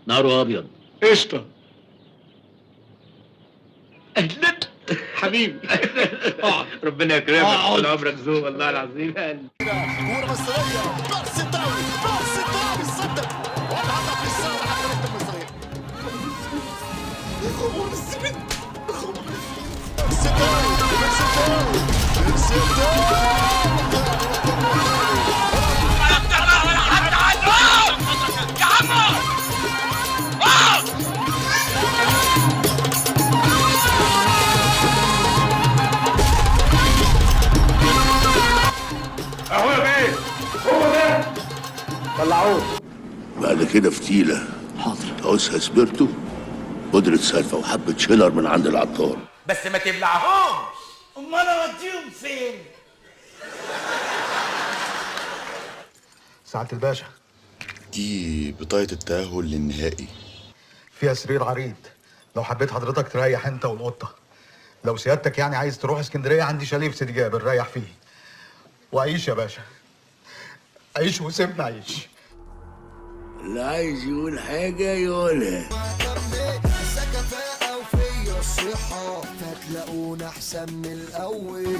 نهاره ابيض. قشطه. اهلا حبيبي. اقعد. ربنا يكرمك. اقعد. طول عمرك ذوق والله العظيم. كورة مصرية، بيرسي تاو، بيرسي تاو بالصدق، والهدف السابع على الفريق المصري. يا خبر السبت، يا خبر السبت. بيرسي تاو، بيرسي تاو، بيرسي تاو. بعد كده فتيلة. حاضر. عوزها سبيرتو، بودرة سالفة، وحبة شيلر من عند العطار. بس ما تبلعهمش. امال اوديهم فين؟ سعادة الباشا، دي بطاقة التأهل للنهائي. فيها سرير عريض لو حبيت حضرتك تريح انت والقطة. لو سيادتك يعني عايز تروح اسكندرية عندي شاليه في سيدي جابر ريح فيه. وعيش يا باشا، عيش وسيبنا عيش. اللي عايز يقول حاجة يقولها. كفاءة وفيا الصحة، فتلاقونا أحسن من الأول.